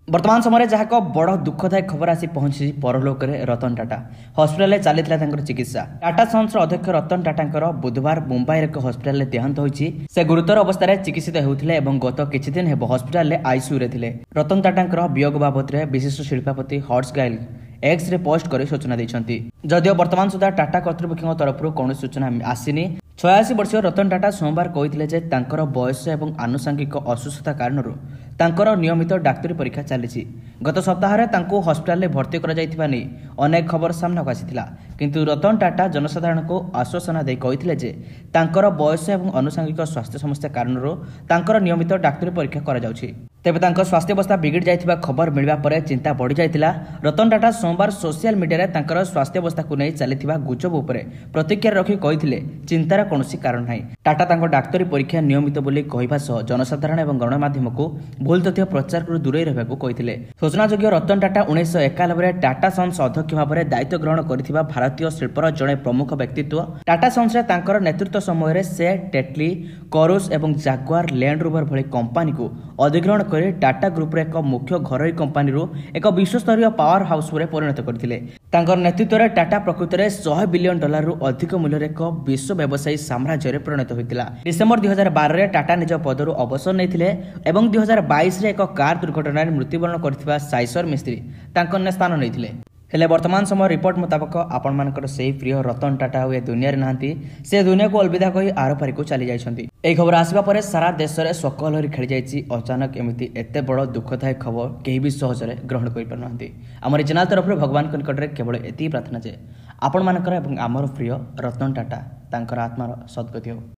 ବର୍ତ୍ତମାନ ସମୟରେ ଯାହା ଏକ ବଡ଼ ଦୁଃଖଦାୟକ ଖବର ଆସି ପହଞ୍ଚିଛି, ପରଲୋକରେ ରତନ ଟାଟା। ହସ୍ପିଟାଲରେ ଚାଲିଥିଲା ତାଙ୍କର ଚିକିତ୍ସା। ଟାଟା ସନ୍ସର ଅଧ୍ୟକ୍ଷ ରତନ ଟାଟାଙ୍କର ବୁଧବାର ମୁମ୍ବାଇର ଏକ ହସ୍ପିଟାଲରେ ଦେହାନ୍ତ ହୋଇଛି। ସେ ଗୁରୁତର ଅବସ୍ଥାରେ ଚିକିତ୍ସିତ ହେଉଥିଲେ ଏବଂ ଗତ କିଛି ଦିନ ହେବ ହସ୍ପିଟାଲରେ ଆଇସିୟୁରେ ଥିଲେ। ରତନ ଟାଟାଙ୍କର ବିୟୋଗ ବାବଦରେ ବିଶିଷ୍ଟ ଶିଳ୍ପପତି ହର୍ଷ ଗାଇଲ ଏକ୍ସରେ ପୋଷ୍ଟ କରି ସୂଚନା ଦେଇଛନ୍ତି। ଯଦିଓ ବର୍ତ୍ତମାନ ସୁଦ୍ଧା ଟାଟା କର୍ତ୍ତୃପକ୍ଷଙ୍କ ତରଫରୁ କୌଣସି ସୂଚନା ଆସିନି। 86 ବର୍ଷୀୟ ରତନ ଟାଟା ସୋମବାର କହିଥିଲେ ଯେ ତାଙ୍କର ବୟସ ଏବଂ ଆନୁଷାଙ୍ଗିକ ଅସୁସ୍ଥତା କାରଣରୁ ତାଙ୍କର ନିୟମିତ ଡାକ୍ତରୀ ପରୀକ୍ଷା ଚାଲିଛି। ଗତ ସପ୍ତାହରେ ତାଙ୍କୁ ହସ୍ପିଟାଲରେ ଭର୍ତ୍ତି କରାଯାଇଥିବା ନେଇ ଅନେକ ଖବର ସାମ୍ନାକୁ ଆସିଥିଲା। କିନ୍ତୁ ରତନ ଟାଟା ଜନସାଧାରଣଙ୍କୁ ଆଶ୍ୱାସନା ଦେଇ କହିଥିଲେ ଯେ ତାଙ୍କର ବୟସ ଏବଂ ଆନୁଷାଙ୍ଗିକ ସ୍ୱାସ୍ଥ୍ୟ ସମସ୍ୟା କାରଣରୁ ତାଙ୍କର ନିୟମିତ ଡାକ୍ତରୀ ପରୀକ୍ଷା କରାଯାଉଛି। ତେବେ ତାଙ୍କ ସ୍ୱାସ୍ଥ୍ୟାବସ୍ଥା ବିଗିଡ଼ି ଯାଇଥିବା ଖବର ମିଳିବା ପରେ ଚିନ୍ତା ବଢ଼ିଯାଇଥିଲା। ରତନ ଟାଟା ସୋମବାର ସୋସିଆଲ ମିଡିଆରେ ତାଙ୍କର ସ୍ୱାସ୍ଥ୍ୟାବସ୍ଥାକୁ ନେଇ ଚାଲିଥିବା ଗୁଜବ ଉପରେ ପ୍ରତିକ୍ରିୟା ରଖି କହିଥିଲେ, ଚିନ୍ତାର କୌଣସି କାରଣ ନାହିଁ। ଟାଟା ତାଙ୍କ ଡାକ୍ତରୀ ପରୀକ୍ଷା ନିୟମିତ ବୋଲି କହିବା ସହ ଜନସାଧାରଣ ଏବଂ ଗଣମାଧ୍ୟମକୁ ଭୁଲ ତଥ୍ୟ ପ୍ରଚାରରୁ ଦୂରେଇ ରହିବାକୁ କହିଥିଲେ। ସୂଚନାଯୋଗ୍ୟ, ରତନ ଟାଟା 1991ରେ ଟାଟା ସନ୍ସ ଅଧ୍ୟକ୍ଷ ଭାବରେ ଦାୟିତ୍ୱ ଗ୍ରହଣ କରିଥିବା ଭାରତୀୟ ଶିଳ୍ପର ଜଣେ ପ୍ରମୁଖ ବ୍ୟକ୍ତିତ୍ୱ। ଟାଟା ସନ୍ସରେ ତାଙ୍କର ନେତୃତ୍ୱ ସମୟରେ ସେ ଟେଟଲି, କରୁସ୍ ଏବଂ ଜାଗୁଆର ଲ୍ୟାଣ୍ଡ ରୋଭର ଭଳି କମ୍ପାନୀକୁ ଅଧିଗ୍ରହଣ କରି ଟାଟା ଗ୍ରୁପର ଏକ ମୁଖ୍ୟ ଘରୋଇ କମ୍ପାନୀରୁ ଏକ ବିଶ୍ୱସ୍ତରୀୟ ପାୱାର ହାଉସରେ ପରିଣତ କରିଥିଲେ। ତାଙ୍କର ନେତୃତ୍ୱରେ ଟାଟା ପ୍ରକୃତରେ 100 ବିଲିୟନ ଡଲାରରୁ ଅଧିକ ମୂଲ୍ୟରେ ଏକ ବିଶ୍ୱ ବ୍ୟବସାୟୀ ସାମ୍ରାଜ୍ୟରେ ପରିଣତ ହୋଇଥିଲା। ଡିସେମ୍ବର 2012ରେ ଟାଟା ନିଜ ପଦରୁ ଅବସର ନେଇଥିଲେ ଏବଂ 2022ରେ ଏକ କାର୍ ଦୁର୍ଘଟଣାରେ ମୃତ୍ୟୁବରଣ କରିଥିବା ସାଇସର ମିସ୍ତ୍ରୀ ତାଙ୍କ ସ୍ଥାନ ନେଇଥିଲେ। ହେଲେ ବର୍ତ୍ତମାନ ସମୟ ରିପୋର୍ଟ ମୁତାବକ ଆପଣମାନଙ୍କର ସେହି ପ୍ରିୟ ରତନ ଟାଟା ଆଉ ଏ ଦୁନିଆରେ ନାହାନ୍ତି। ସେ ଦୁନିଆକୁ ଅଲବିଦା କହି ଆରପାରିକୁ ଚାଲି ଯାଇଛନ୍ତି। ଏହି ଖବର ଆସିବା ପରେ ସାରା ଦେଶରେ ଶୋକ ଲହରୀ ଖେଳିଯାଇଛି। ଅଚାନକ ଏମିତି ଏତେ ବଡ଼ ଦୁଃଖଦାୟକ ଖବର କେହି ବି ସହଜରେ ଗ୍ରହଣ କରିପାରୁନାହାନ୍ତି। ଆମର ଏ ଚ୍ୟାନେଲ ତରଫରୁ ଭଗବାନଙ୍କ ନିକଟରେ କେବଳ ଏତିକି ପ୍ରାର୍ଥନା ଯେ ଆପଣମାନଙ୍କର ଏବଂ ଆମର ପ୍ରିୟ ରତନ ଟାଟା ତାଙ୍କର ଆତ୍ମାର ସଦ୍ଗତି ହେଉ।